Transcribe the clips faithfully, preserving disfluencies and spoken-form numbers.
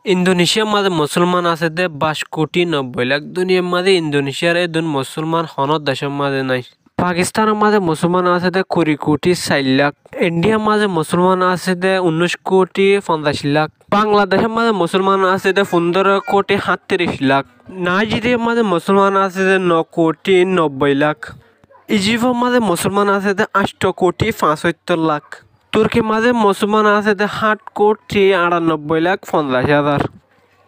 Indoneciyar mazé musulman asé dé baic kuthi nobboi lak. Duniyar mazé Indonecia edún musulman honó decór mazé nái. Pakistan or mazé musulman asé dé kuri kuthi sair lak. Indiyar mazé musulman asé dé unnúic kuthi fonzaic lak. Bangladecór mazé musulman asé dé fundóro kuthi háñttiríc lak. Naijeriyar mazé musulman asé dé no kuthi nobboi lak. Ijiptor mazé musulman asé dé ancto kuthi fañsóttor lak. Turkir mazé musulman asé dé háñt kuthi añçanobboi lak fonzaic házar.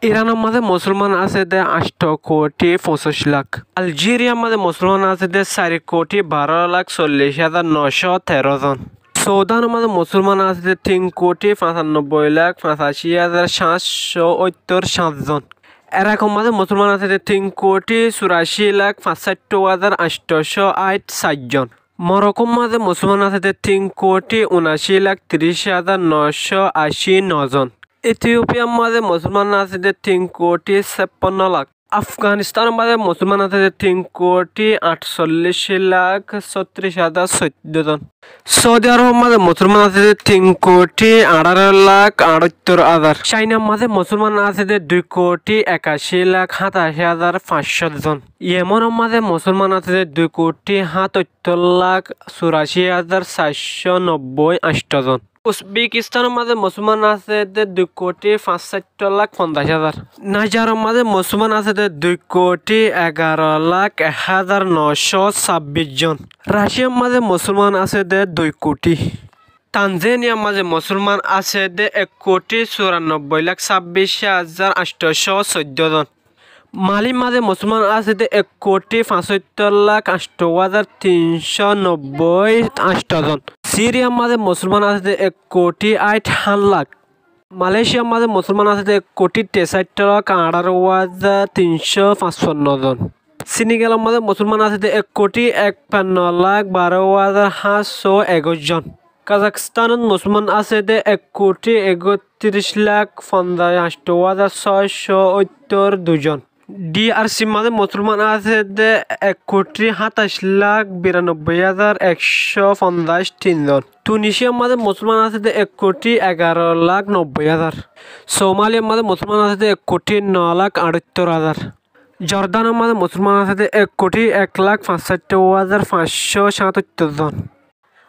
Iranor mazé musulman asé dé ancto kuthi foñsíc lak. Aljeriyar mazé musulman asé dé sair kuthi baró lak sollic házar nocó teró zon. Sudanor mazé musulman asé dé tin kuthi fañsanobboi lak fañsaci házar háñtcó óttor háñt zon. Erakor mazé musulman asé dé tin kuthi suraci lak fañsáitto házar anctocó áit sair zon. Morokor mazé musulman asé dé tin kuthi unaci lak tiríc házar nocó aci no zon. Etiyopiyar mazé musulman asé dé tin kuthi seppanno lak. Afganistanor mazé musulman asé dé tin kuthi añcsollic lak sóttiríc házar sóiddo zon. Soudi Arobor mazé musulman asé dé tin kuthi añçáro lak añçáttor házar. Cainar mazé musulman asé dé dui kuthi ekaci lak háñtaci házar fañscó zon. Yemenor mazé musulman asé dé dui kuthi háñtottor lak suraci házar saircó nobboi ancto zon. Uzbekistanor mazé musulman asé dé dui kuthi fañsáitto lak fonzaic házar. Naijaror mazé musulman asé dé dui kuthi egaro lak ek házar nocó sabbic zon. Raciyar mazé musulman asé dé dui kuthi. Tanzaniyar mazé musulman asé dé ek kuthi suranobboi lak sabbic házar anctocó sóiddo zon. Malir mazé musulman asé dé ek kuthi fañsóttor lak ancto házar tincó nobboi ancto zon. Siriyar mazé musulman asé dé ek kuthi áit háñt lak. Maleciyar mazé musulman asé dé ek kuthi tesáitto lak añçáro házar tincó fañspanno zon. Sinigalor mazé musulman asé dé ek kuthi ekpanno lak baró házar háñtcó ekóic zon. Kazakistanot musulman asé dé ek kuthi ekóttiríc lak fonzaic ancto házar sóicó óttor dui zon. Di Ar Sir mazé musulman asé dé ek kuthi háñtaic lak biranobboi házar ekcó fonzaic tin zon. Tunisiyar mazé musulman asé dé ek kuthi egaro lak nobboi házar. Somaliyar mazé musulman asé dé ek kuthi no lak añçáttor házar. Jordanor mazé musulman asé dé ek kuthi ek lak fañsáitto házar fañscó háñtottor zon.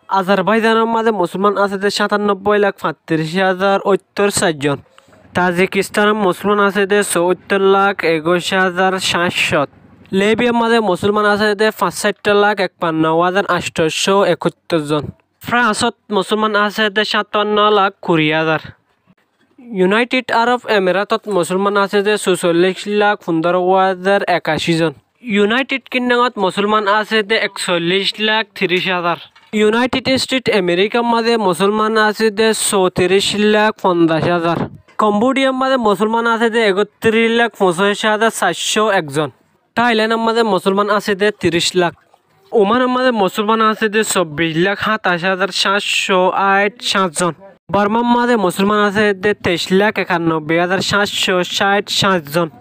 Azarbaijanor mazé musulman asé dé háñtanobboi lak fañtiríc házar óttor sair zon. Tajikistanot musulman asé dé soóttor lak ekóic házar háñt cót. Libiyar mazé musulman asé dé fañsáitto lak ekpanno házar anctocó ekóttor zon. Fransot musulman asé dé háñttanno lak kuri házar. Yunaitid Arab Emiratot musulman asé dé susollic lak fundóro házar ekaci zon. Yunaitid Kingdomot musulman asé dé eksollic lak tiríc házar. Yunaitid Estet Amerikar mazé musulman asé dé sotiríc lak fonzaic házar. Kombodiyar mazé musulman asé dé ekóttiríc lak foñsíc házar saircó ek zon. Tailenor mazé musulman asé dé tiríc lak. Umanor mazé musulman asé dé sobbic lak háñtaic házar háñtcó áit háñt zon. Bormar mazé musulman asé dé teic lak ekanobboi házar háñtcó háit háñt zon.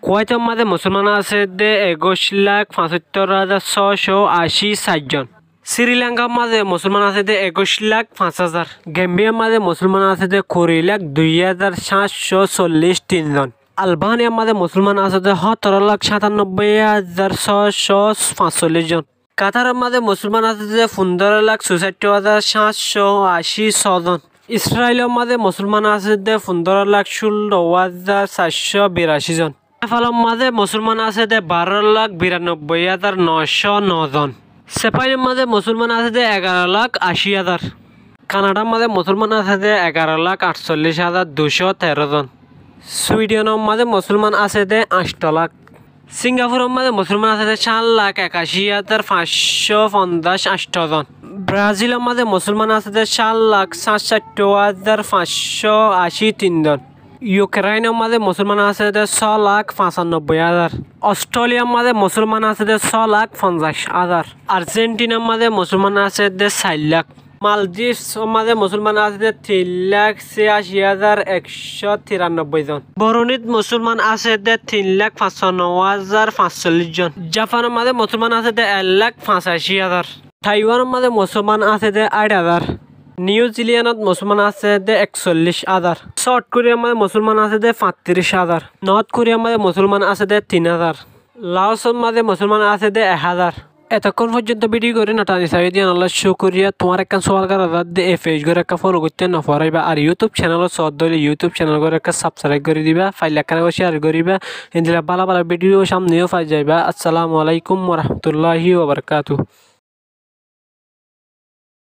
Kuwaitor mazé musulman asé dé ekóic lak fañsóttor házar sóicó aci sair zon. Sri Lankar mazé musulman asé dé ekóic lak fañs házar. Gembiyar mazé musulman asé dé kuri lak dui házar háñtcó sollic tin zon. Albaniyar mazé musulman asé dé hótoro lak háñtanobboi házar sóicó fañsollic zon. Kataror mazé musulman asé dé fundóro lak susáitto házar háñtcó aci só zon. Israilor mazé musulman asé dé fundóro lak cúllo házar saircó biraci zon. Nepalor mazé musulman asé dé baró lak biranobboi házar nocó no zon. Sepainor mazé musulman asé dé egaro lak aci házar. Kanadar mazé musulman asé dé egaro lak añcsollic házar duicó teró zon. Suidenor mazé musulman asé dé ancto lak. Singafuror mazé musulman asé dé cáñt lak ekaci házar fañscó fonzaic ancto zon. Brazilor mazé musulman asé dé cáñt lak sáñtcátto házar fañscó aci tin zon. Yukrainor mazé musulman asé dé só lak fañsanobboi házar. Ostoliyar mazé musulman asé dé só lak fonzaic házar. Arjentinar mazé musulman asé dé sair lak. Maldivsor mazé musulman asé dé tin lak ciyaci házar ekcó tiranobboi zon. Burundit musulman asé dé tin lak fañsano házar fañsollic zon. Japanor mazé musulman asé dé ek lak fañsaci házar. Taiwanor mazé musulman asé dé áit házar. Niu Ziliyanot musolman asé dé eksollic ázar. South Koriyar mazé musolman asé dé fañttiríc ázar. North Koriyar mazé musolman asé dé tin ázar. Laosor mazé musolman asé dé ek ázar. Etokkón foijjonto video gán no tani saiyó dé yián olla cúkuriya. Tuáñra ekkán sual gorá zadde, e page gán ekkán follow goitté no fúraiba. Ar YouTube channel ot sodde óile YouTube channel gán ekkán subscribe gorí diba, faille ekkán gán share gorí diba. Endilla bála bála video samne yó fai zaiba. Assalamu alaikum wa rahmatullahi wa barakatuhu.